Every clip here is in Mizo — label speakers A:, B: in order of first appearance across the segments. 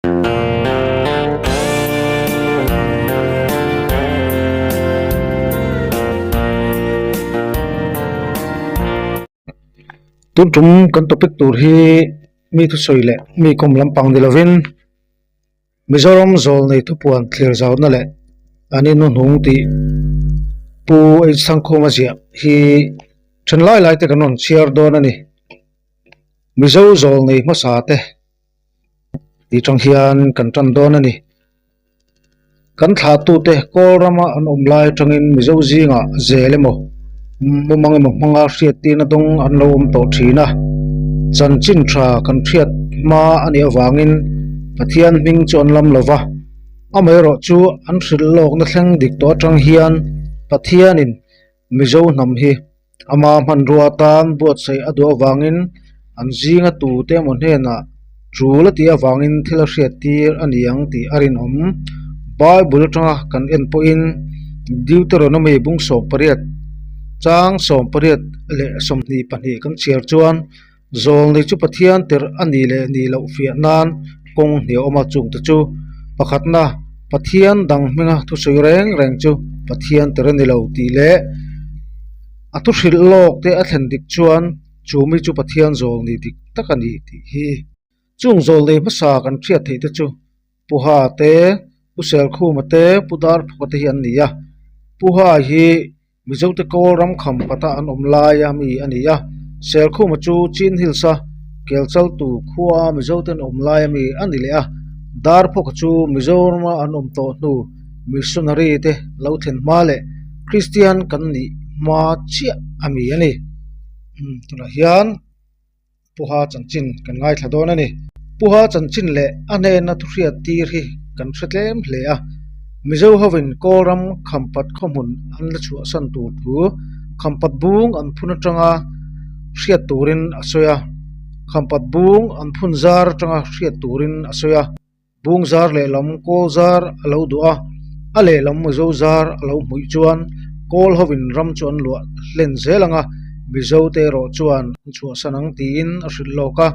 A: Tun tum kan topic tur hi mi thusawi leh mi kawm lampang ni lovin Mizoram zawl nei thupuan thlir zauna leh an inhnuhnung tih Pu H Thangkhuma ziah hi then lai lai te kan rawn chhiar dawn a ni. Mizo zawl nei hmasa te tih tang hian kan tan dawn a ni. Kan thlahtute kawl rama an awm lai atangin Mizo zingah zel emaw mumang emaw hmanga hriattirna dawng an lo awm tawh thin a, chanchin tha kan hriat hma a nih avangin Pathian hming chu an lam lo va, amaherawh chu an hrilh lawkna thleng dik tawh atang hian Pathianin Mizo hnam hi ama hmanrua atan buatsaih a duh avangin an zinga tute emaw hnenah tul a tih avangin thil a hriat tir a ni ang tih a rinawm. Bible atanga kan en pawhin Deuteronomy bung 18 chang 18 leh 22 kan chhiar chuan Zawlni chu Pathian tirh a nih leh nih loh fiah nan kawng hnih a awm a, chungte chu pakhatna Pathian dang hminga thusawi reng reng chu Pathian tirh a ni lo tih leh a thu hrilh lawk te a thlen dik chuan chu mi chu Pathian zawlni dik tak a ni tih hi. Chung zawlni hmasa kan hriat theih te chu Pu Ha te, Pu Selkhuma te, Pu Darphuka te hi an ni a, Pu Ha hi Mizote kawl ram kham pata an awm laia mi a ni a, Selkhuma chu Chin Hills a kelchaltu khua Mizote an awm laia mi a ni leh a, Darphawka chu Mizorama an awm tawh hnu missionary te lo thlen hma leh Kristian kan nih hma chiah a mi a ni. Tunah hian. Puha chanchin kan ngaithla dawn a ni. Puha chanchin leh a hnena thuhriat tir hi kan hre tlem hle a. Mizo hovin Kawlram Khampat khawhmun an la chhuahsan tur thu Khampat bung an phun atanga hriat turin a sawi a. Khampat bung an phun zar atanga hriat turin a sawi a. Bung zar lehlam kawl zar a lo duh a, a lehlam Mizo zar a lo hmuih chuan kawl hovin ram chu an luah hlen zel ang a, Mizo te erawh chuan an chhuahsan ang tiin a hrilh lawk a,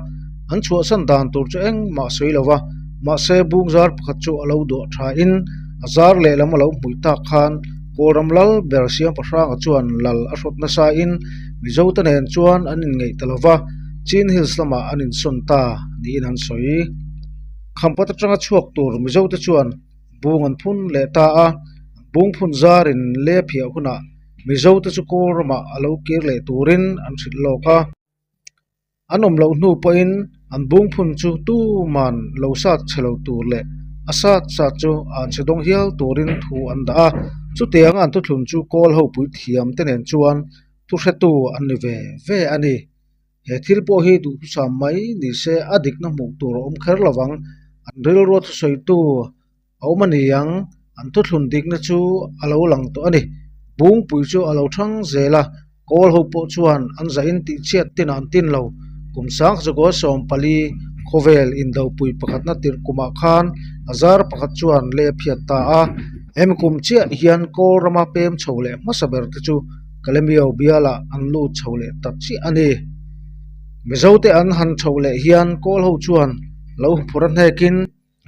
A: an chhuahsan dan tur chu engmah a sawi lo va, mahse bung zar pakhat chu a lo duah thain a zar lehlam a lo hmuih tak khan Kawlram lal ber Siampahranga chuan lal a hrawt nasain Mizo te nen chuan an inngeih ta lo va, Chin Hills lamah an insawn ta niin an sawi. Khampat atanga chhuak tur Mizote chuan bung an phun leh ta a, bung phun zarin le phiah hunah Mizote chu kawl ramah a lo kir leh turin an hrilh lawk a. An awm loh hnu pawhin an bung phun chu tuman lo sat chhe lo tur leh a sat sat chu an chhe dawng hial turin thu an dah a, chutianga an thuthlun chu kawl ho puithiam te nen chuan thuhretu an ni ve ve a ni. He thil pawh hi duhthusam mai ni se a dikna hmuh tur a awm kher lo vang. An rilrua thusawitu a awm a ni ang, an thuthlun dikna chu a lo lang tawh a ni. Bungpui chu a lo thang zel a, kawl ho pawh chuan an zahin tihchhiat tinah an tin lo. Kum sangzakaw 14 khawvel indopui pakhatna tirh kumah khan a zar pakhat chuan leh a phiat ta a. Hemi kum chiah hian kawl rama pem chho leh hmasa ber te chu Kalemio bialah an lut chho leh ta chiah a ni. Mizote an han chhoh leh hian kawl ho chuan lo phur a hnekin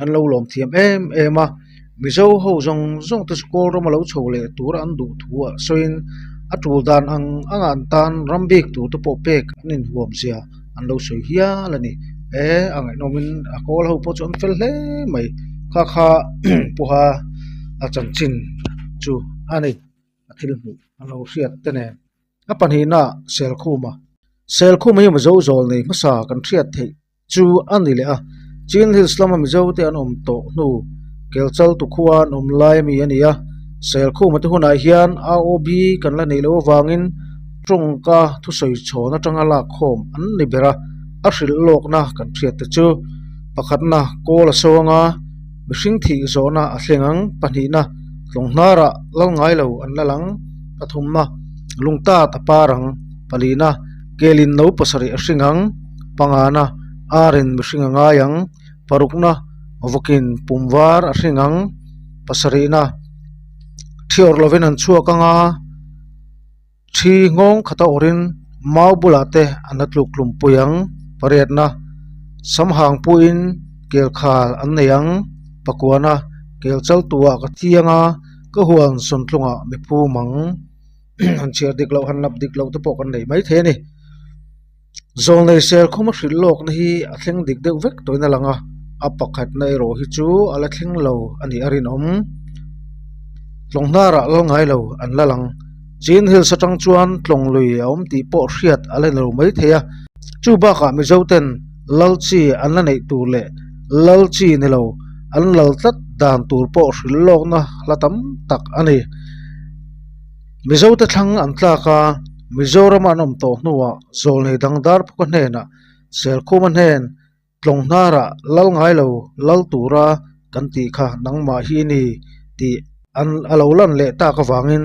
A: an lo lawm thiam em em a, Mizo ho zawng zawng te chu kawl rama lo chho leh tur an duh thu ah sawiin a tul dan ang anga an tan ram bik tur te pawh pek an inhuam zia an lo sawi hial a ni. E a ngaihnawmin a kawl ho pawh chu an fel hle mai kha kha pawha a chanchin chu a ni. a thil hmuh a lo hriat te nen a pahnihna Selkhuma Selkhuma hi Mizo zawl nei hmasa kan hriat theih chu a ni leh a Chin Hills lama Mizo te an awm tawh hnu Kelchal tu khua an awm lai ami a ni a Selkhuma te hunah hian ROB kan la neih loh avangin tawngka thusawi chhawn atanga lak khawm an ni ber a a hrilh lawkna kan hriat te chu pakhatna kawl a so anga mihring thih zawhna a thleng ang pahnihna tlawng hnarah lal ngai lo an la lang pathumna lungtat a par ang palina kelin no pasarih a hring ang pangana arin mihring a ngai ang parukna vawkin pum var a hring ang pasarihna thi awrh lovin an chhuak anga thi nghawng khata awrhin mau bulah te an la tluk tlum pui ang pariatna samhang puiin. Kelkhal an nei ang. Pakuana kel chal tuah ka thiang a, ka huan sawntlungah mi phum ang. Han chhiar dik loh han lap dik loh te pawh kan nei maithei a ni. Zawlnei Serkhuma hrilh lawkna hi a thleng dik deuh vek tawhin a lang a, a pakhatna erawh hi chu a la thleng lo a nih a rinawm. Tlawng hnarah lal ngai lo an la lang. Chin Hills atang chuan tlawng lui a awm tih pawh hriat a la ni lo maithei a, chu bakah Mizo ten lal chi an la neih tur leh lal chi ni lo an lal tlat dan tur pawh hrilh lawkna hla tam tak a ni. Mizote thlang an tlak a, Mizorama an awm tawh hnuah zawlnei dang Darphuka hnenah Selkhuma hnen tlawng hnarah lal ngai lo lal tura kan tih kha nangmah hi i ni tih an a lo lan leh tak avangin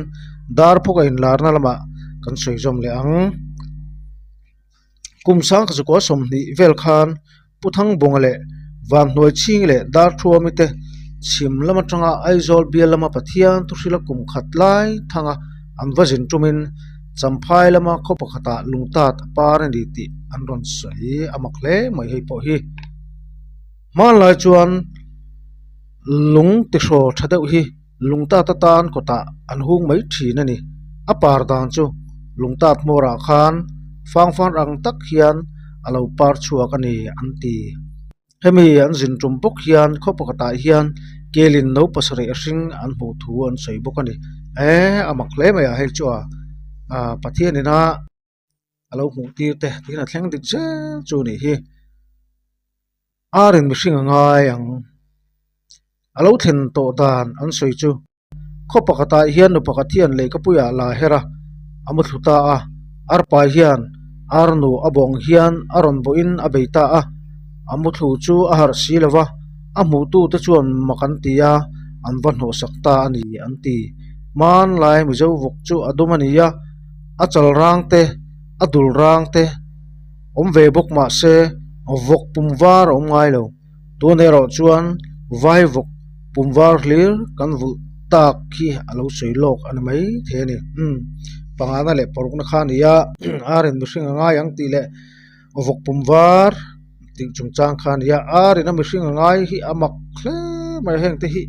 A: Darphuka inlarna lamah kan sawi zawm leh ang. Kum sangkazukua 20 vel khan Pu Thangbunga leh Vanhnuai Chhing leh Darthuami te chhim lam atanga Aizawl bial lama Pathian thuhrila kum khat lai thanga an va zin tumin Champhai lama khaw pakhatah lungtat a par a ni tih an rawn sawi a mak hle mai hei pawh hi. Hmanlai chuan lung tihraw tha deuh hi Lungtat atan kawtah an hung mai thin a ni. A par dan chu lungtat hmawrah khan fangfang ang tak hian a lo par chhuak a ni an ti. Hemi an zin tum bawk hian khaw pakhatah hian kelin no pasarih a hring an hmuh thu an sawi bawk a ni. Eee a mak hle mai a hei chu a Pathian ina a lo hmuh tir te tiin a thleng dik zel chu a nih hi. Ar in mihring a ngai ang. A lo thlen tawh dan an sawi chu khaw pakhatah hian nu pakhat hian lehkhapuiah la her a, a mu thlu ta a. Arpa hian ar nu a bawng hian a rawn bawhin a bei ta a. A mu thlu chu a harh si lo va, a hmuhtute chuan mak an ti a, an va hnawhsak ta a ni an ti. Hmanlai Mizo vawk chu a dum a ni a, a chal rang te, a dul rang te, awm ve bawk mah se vawk pum var a awm ngai lo. Tun erawh chuan vai vawk pum var hlir kan vulh tak khi a lo sawi lawk a ni mai thei a ni. Umm pangana leh parukna kha a ni a, ar in mihring a ngai ang tih leh vawk pum var tih chungchang kha a ni a, ar in a mihring a ngai hi a mak hle mai a heng te hi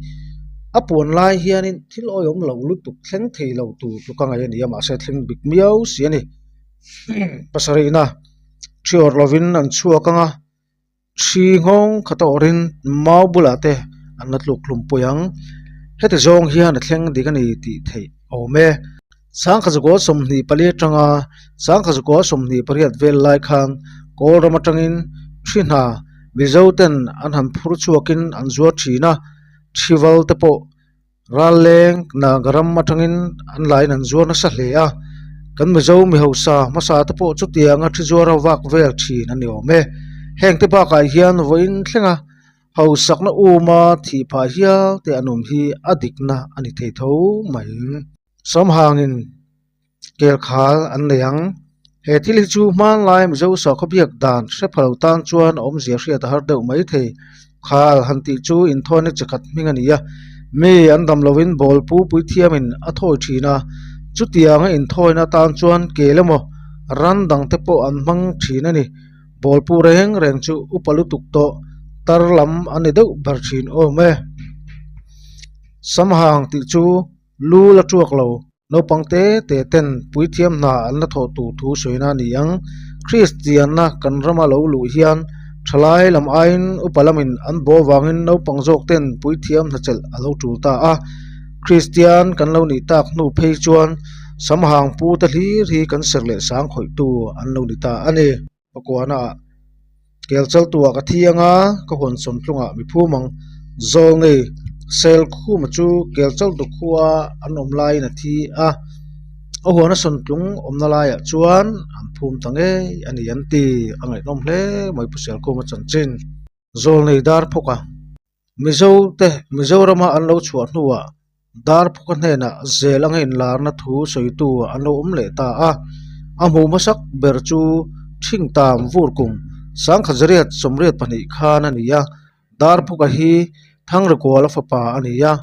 A: a puan lai hianin thil awihawm lo lutuk thleng thei lo tur chu ka ngaih a ni a mahse thleng bik miau si a ni. Pasarihna thi awrh lovin an chhuak ang a, thi nghawng khat a awrhin mau bulah te an la tluk hlum pawih ang. Heti zawng hian a thleng dik a ni tih theih a awm e. Sangkhazukaw 24 atanga Sangkhazukaw 28 vel lai khan Kawl ram atangin thi hna Mizo ten an han phur chhuakin an zuar thin a, thi val te pawh Ralleng Naga ram atangin an lain an zuar nasa hle a, kan Mizo mi hausa hmasa te pawh chutianga thi zuara vak vel thin a ni awm e. Heng te bakah hian vawiin thlenga hausakna uma thih phah hial te an awm hi a dikna a ni thei tho mai. Sawmhangin Kelkhal an nei ang. He thil hi chu hmanlai Mizo sakhaw biak dan hre pha lo tan chuan a awmzia hriat a har deuh mai thei. Khal han tih chu inthawina chi khat hming a ni a, mi an dam lovin bawlpu puithiamin a thawi thin a, chutianga inthawina atan chuan kel emaw ran dangte pawh an hmang thin a ni. Bawlpu reng reng chu upa lutuk tawh tar lam a ni deuh ber thin awm e. Samhang tih chu lu la tuak lo. Naupang te te ten puithiam hna an la thawh tur thu sawina a ni ang. Kristianna kan rama lo luh hian thalai lam aiin upa lamin an baw vangin naupang zawk ten puithiam hna chelh a lo tul ta a. Kristian kan lo nih tak hnu phei chuan Samhang pu te hlir hi kan ser leh sang khawihtu an lo ni ta a ni. Pakuana ah kel chal tuah ka thi anga ka huan sawmtlungah mi phum ang. Zawl nei sel khuma chu kel chal tu khua an awm laiin a thi a, a huana sawntlung awmna laiah chuan an phum ta ngei a ni an ti. A ngaihnawm hle mai Pu Selkhuma chanchin. Zawl nei dar phawk a. Mizo te Mizorama an lo chhuah hnuah Darphuka hnenah zel anga inlarna thu sawitu an lo awm leh ta a. A hmuh hmasak ber chu Thingtam vur kum 1982 khan a ni a. Darphuka hi Thangrikuala fapa a ni a,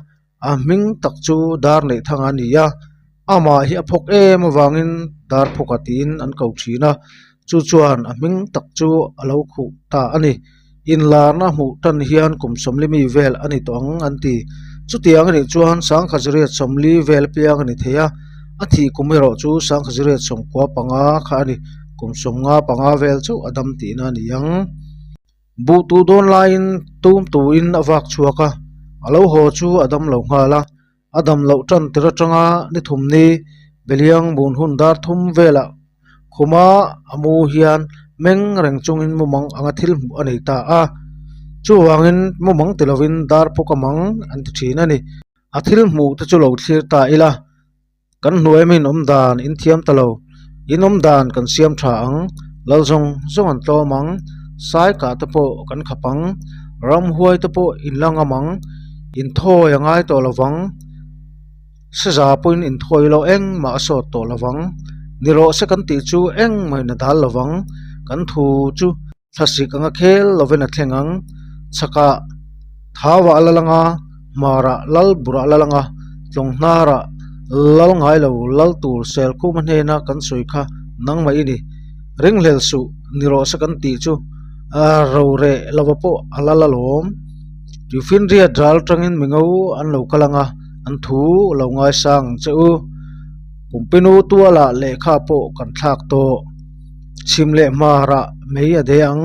A: a hming tak chu Darneihthanga a ni a. Amah hi a phawk em avangin Darphuka tiin an ko thin a, chu chuan a hming tak chu a lo khuh ta a ni. Inlarna hmuh tan hian kum 40 mi vel a ni tawh ang an ti. Chutiang a nih chuan 1940 vel piang a ni thei a, a thih kum erawh chu 1995 kha a ni. Kum 55 vel chauh a dam tihna a ni ang. Buh tuh dawn laiin tum tuin a vak chhuak a, a lo haw chu a dam lo nghal a. A dam loh tan tir atanga ni thum ni Beliang bun hun dar thum velah khuma a mu hian meng reng chungin mumang anga thil hmuh a nei ta a. Chuvangin mumang ti lovin dar pawk a mang an ti thin a ni. A thil hmuh te chu lo thlir ta ila. Kan hnuai min awm dan in thiam ta lo. In awm dan kan siam tha ang. Lal zawng zawng an tlawm ang. Sai kah te pawh kan khap ang. Ramhuai te pawh in la ngam ang. Inthawi a ngai tawh lo vang. Seza pawhin inthawi lo engmah a sawt tawh lo vang. Ni rawh se kan tih chu engmahin a dal lo vang. Kan thu chu thlasik anga khel lovin a thleng ang. Chhakah thauah a lal anga, hmarah lal burah a lal anga, tlawng hnarah lal ngai lo lal tur Selkhuma hnena kan sawi kha nangmah i ni. Ringhlel suh ni rawh se kan tih chu roreh lova pawh a lal alawm. Tuifinriat ral tangin mingo an lo kal anga, an thu lo ngaisang ang che u. Kumpinu tualah lehkha pawh kan thlak tawh. Chhim leh hmarah mei a de ang.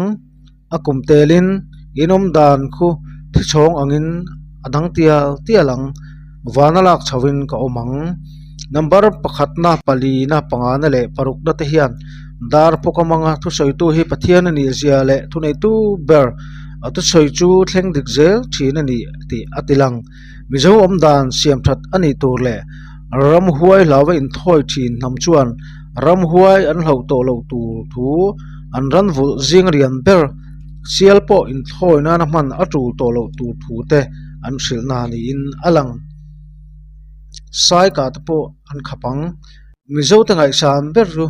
A: A kum telin in awm dan khu thichhawng angin a dang tial tial ang. Vana lak chhoin ka awm ang. Number pakhatna, palina, pangana leh parukna te hian dar pawk a mang a, thusawitu hi Pathian a nih zia leh thuneitu ber a thusawi chu thleng dik zel thin a ni tih a ti lang. Mizo awm dan siam that a nih tur leh ramhuai hlauva inthawi thin hnam chuan ramhuai an hlauh tawh loh tur thu an ran vulh zing rian ber sial pawh inthawi nana hman a tul tawh loh tur thu te an hrilhna niin a lang. Sai kah te pawh an khap ang. Mizo te ngaihsan ber chu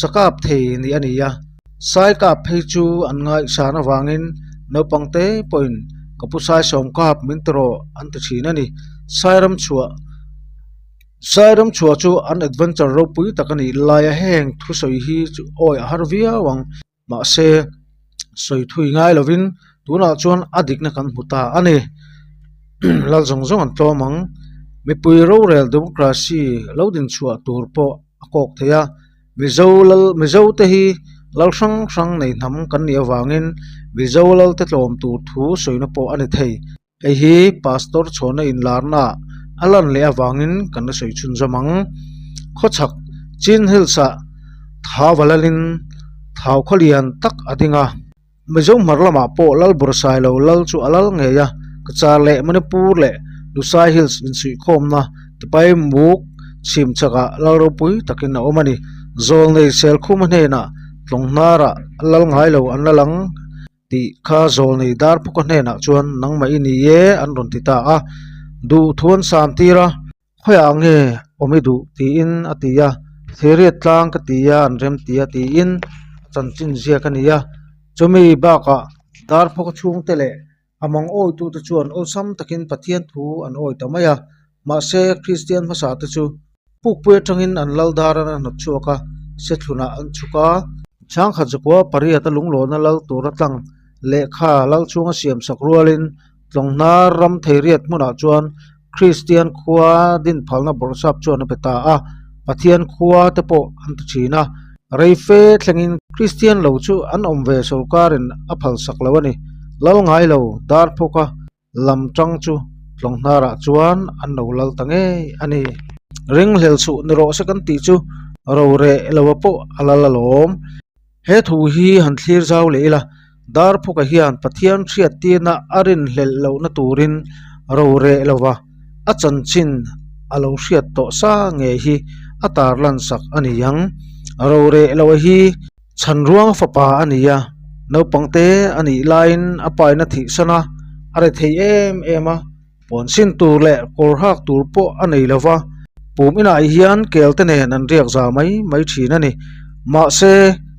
A: sakap thei nih a ni a, sai kap phei chu an ngaihsan avangin naupang te pawhin ka pu sai sawm kap min ti rawh an ti thin a ni. Sai ram chhuah Sai ram chhuah chu an adventure ropui tak a nih laia heng thusawi hi chu awi a har viau ang. Mahse, sawi thui ngai lovin tunah chuan a dikna kan hmu ta a ni. Lal zawng zawng an tlawm ang. Mipui rorel democracy lo din chhuah tur pawh a kawk thei a. Mizo lal Mizo te hi lal hrang hrang nei hnam kan nih avangin Mizo lal te tlawm tur thu sawina pawh a ni thei. Hei hi Pastor chhuahna inlarna a lan leh avangin kan la sawi chhunzawm ang. Khawchhak Chin Hills-ah thau a lalin thau khaw lian tak a ding a. Mizo hmar lamah pawh Lal Bawrhsailo lal chu a lal ngei a. Kachar leh Manipur leh Lusai Hills insuihkhawmna Tipai Muk chhim chakah lal ropui takin a awm a ni. Zawlnei Selkhuma hnenah tlawng hnarah lal ngai lo an lal ang. Tih kha zawlnei Darphuka hnenah chuan nangmah i ni e an rawn ti ta a, duh thu an san tir a, khawiah nge awm i duh tiin a ti a, Thiriat tlang ka ti a an rem ti a tiin a chanchin ziak a ni a, chumi bakah Darphuka chhungte leh a mang awitute chuan awlsam takin Pathian thu an awi ta mai a, mahse Kristian hmasa te chu Pukpui atangin an lal dar an a hnawt chhuak a, Sethlunah an chhuk a. Chhangkhat zakua pariat a lunglawna lal tur a tlang lehkha lal chhunga siam sak rualin Tlawnghnar ram theiriat hmunah chuan Kristian khua dinphalna bawrhsap chuan a pe ta a, Pathian khua te pawh an ti thin a. Rei fe thlengin Kristian lo chu an awm ve sawrkarin a phalsak lo a ni. Lal ngai lo dar phawka Lam tang chu tlawng hnarah chuan an lo lal ta ngei a ni. Ringhlel suh ni rawh se kan tih chu ro reh lo a pawh a lal alawm. He thu hi han thlir zau leh ila, Darphuka hian Pathian hriattirna a rinhlelh lohna turin ro reh lova a chanchin a lo hriat tawh sa ngei hi a tarlan sak a ni ang. Ro reh loa hi Chhan ruang fapa a ni a, naupang te a nih laiin a paina thihsan a, a re thei em em a, puan sin tur leh kawr hak tur pawh a nei lo va, pum inah hian kel te nen an riak za mai mai thin a ni. Mahse,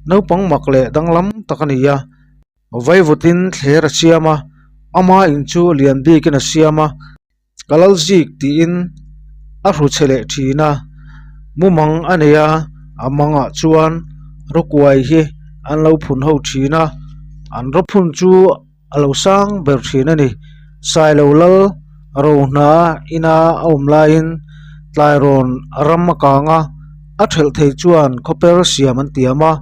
A: naupang mak leh danglam tak a ni a, vaivutin thler a siam a, ama in chu lian bikin a siam a, Ka lal zik tiin a hru chhe leh thin a, mumang a nei a, a mangah chuan rawkuai hi an lo phun ho thin a, an rawphun chu a lo sang ber thin a ni. Sailo lal rohna ina a awm laiin tlairawn ram a kang a, a thelh thei chuan khawper siam an tiam a,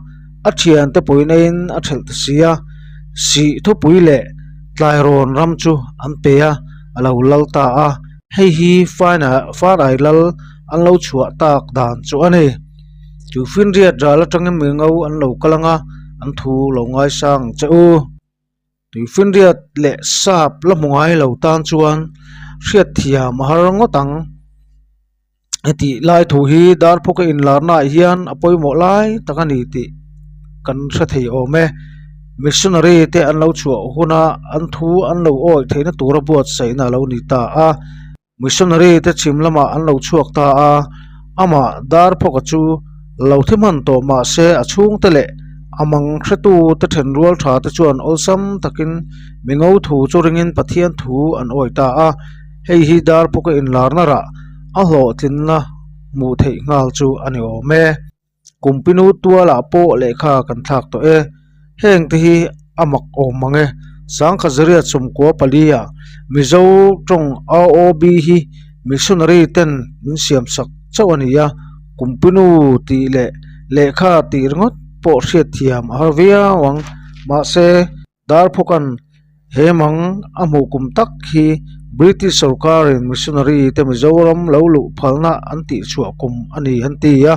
A: a thiante pawinaiin a thelh ta si a, sih thupui leh tlairawn ram chu an pe a, a lo lal ta a. Hei hi Farai lal an lo chhuah tak dan chu a ni. Chu finriat ral atangin mi ngo an lo kal ang a, an thu lo ngaisang ang che u. Tui finriat leh sap la hmu ngai lo tan chuan hriatthiam a har ngawt ang. Heti lai thu hi Darphawka inlarnaah hian a pawimawh lai tak a ni tih kan hre thei awm e. Missionary te an lo chhuah huna an thu an lo awih theihna tura buatsaihna a lo ni ta a. Missionary te chhim lamah an lo chhuak ta a, amah Darphawka chu lo thi hman tawh mah se a chhungte leh a mang hretu te thenrual tha te chuan awlsam takin mingo thu chu ringin Pathian thu an awih ta a. Hei hi Darphawka inlarna rah a hlawhtlinna hmuh theih nghal chu a ni awm e. Kumpinu tualah pawh lehkha kan thlak tawh e. Heng te hi a mak awm mang e. Sangkhat zariat sawmkua palia Mizo tawng AOB hi missionary ten min siam sak chauh a ni a, Kumpinu tih leh lehkha tih ringawt pawh hriatthiam a har viau ang. Mahse. Darphawka'n he mang a hmuh kum tak hi British sorkarin missionary te Mizoram lo luh phalna an tihchhuah kum a ni an ti a,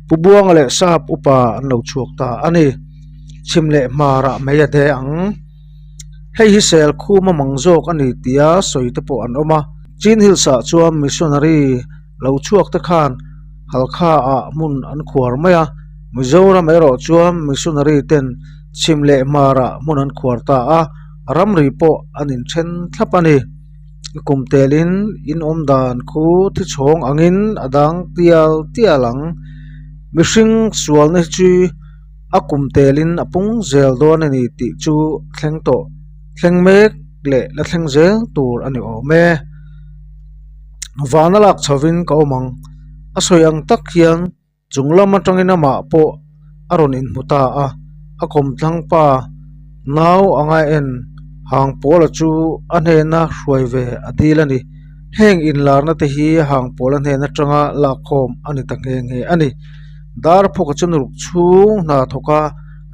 A: Pu Buanga leh Sap upa an lo chhuak ta a ni. Chhim leh hmarah mai a de ang. Hei hi sel khuma mang zawk a ni tia sawi te pawh an awm a. Chin Hills ah chuan missionary lo chhuak te khan Halkha ah hmun an khuar mai a, Mizoram erawh chuan missionary ten Chhim leh hmarah hmun an khuar ta a, ramri pawh an inthen thlap a ni. I kum telin in awm dan khu thi chhawng angin a dang tial tial ang. Mihring sualna hi chu a kum telin a pung zel dawn a ni tih chu thleng tawh, thleng mek leh la thleng zel tur a ni awm e. Vana lak chhovin ka awm ang. A sawi ang tak hian. Chung lam atangin amah pawh a rawn inhmu ta a, a kawmthlang pa nau anga en Hangpawla chu a hnena hruai ve a dil a ni. Heng inlarna te hi Hangpawla hnen atanga lakkhawm a ni ta nghe nghe a ni. Darphawka chu nuruk chhung hna thawk a,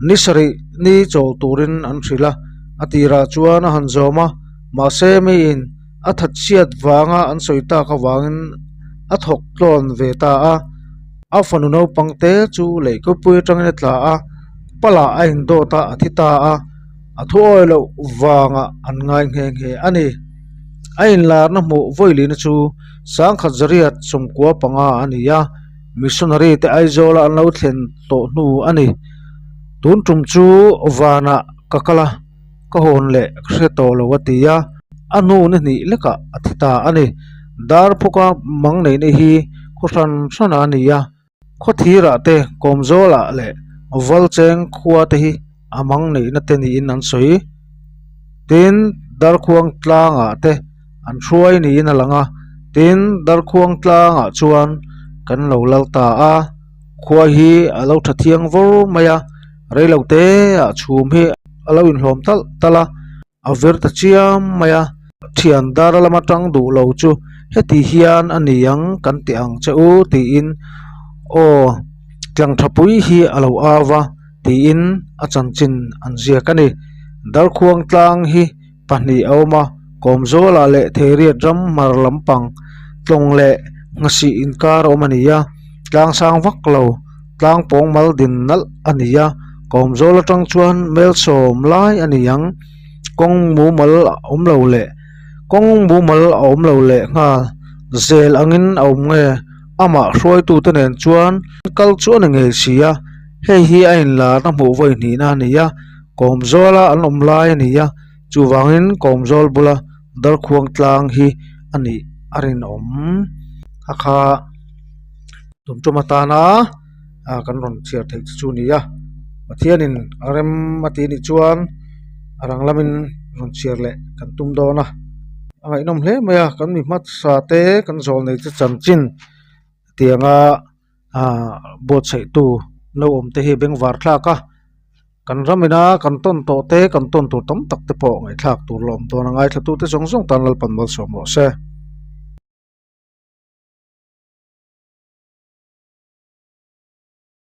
A: ni sarih ni chawl turin an hrilh a, a tirah chuan a han zawm a, mahse miin a thatchhiat vanga an sawi tak avangin a thawk tlawn ve ta a, a fanu naupang te chu leihkawpui atangin a tla a, palah a indawt a, a thi ta a, a thu awi loh vangah an ngai nghe nghe a ni. A inlarna hmuh vawilina chu sangkhat zariat sawmkua panga a ni a, missionary te Aizawla an lo thlen tawh hnu a ni. Tun tum chu vanah ka kal a. Ka hawn leh ka hre tawh lo a ti a, a hnu ni hnih lekah a thi ta a ni. Darphawka mang neihna hi khaw hran hran a ni a, khaw thirah te, Kawmzawlah leh Valcheng khua te hi a mang neihna te niin an sawi. Tin, Darkhuang tlangah te an hruai niin a lang a, tin, Darkhuang tlangah chuan kan lo lal ta a, khua hi a lo tha thiang vawr mai a. Reilo te ah chhum hi a lo inhlawm talh talh a, a vir ta chiam mai a, thian dar lama tang duh lo chu heti hian a ni ang kan ti ang che u tiin aw tlang tha pui hi a lo au va tiin a chanchin an ziak a ni. Darkhuang tlang hi pahnih a awm a, Kawmzawlah leh Theiriat ram hmar lampang tlawng leh nghasih inkar a awm a ni a, tlang sang vak lo tlang pawng mal din nalh a ni a, Kawmzawl atang chuan mel sawm lai a ni ang, kawng mumal a awm lo leh kawng mumal a awm lo leh nghal zel angin a awm nge amah hruaitute nen chuan kal chu a ni ngei si a, hei hi a inlarna hmuh vawi hnihna a ni a. Kawmzawla an awm lai a ni a, chuvangin Kawmzawl bula Darkhuang tlang hi a nih a rinawm. A kha tum tum atana kan rawn chhiar theih chu chu a ni a, Pathianin a rem a tih anih chuan a rang lamin rawn chhiar leh kan tum dawn a, a ngaihnawm hle mai a, kan mi hmasa te kan zawl nei te chanchin tianga buatsaihtu lo awm te hi bengvar thlak a. Kan ram ina kan tawn tawh te, kan tawn tur tam tak te pawh ngaihthlak tur la awm dawn a, ngaithlatute zawng zawng tan Lalpan malsawm rawh se.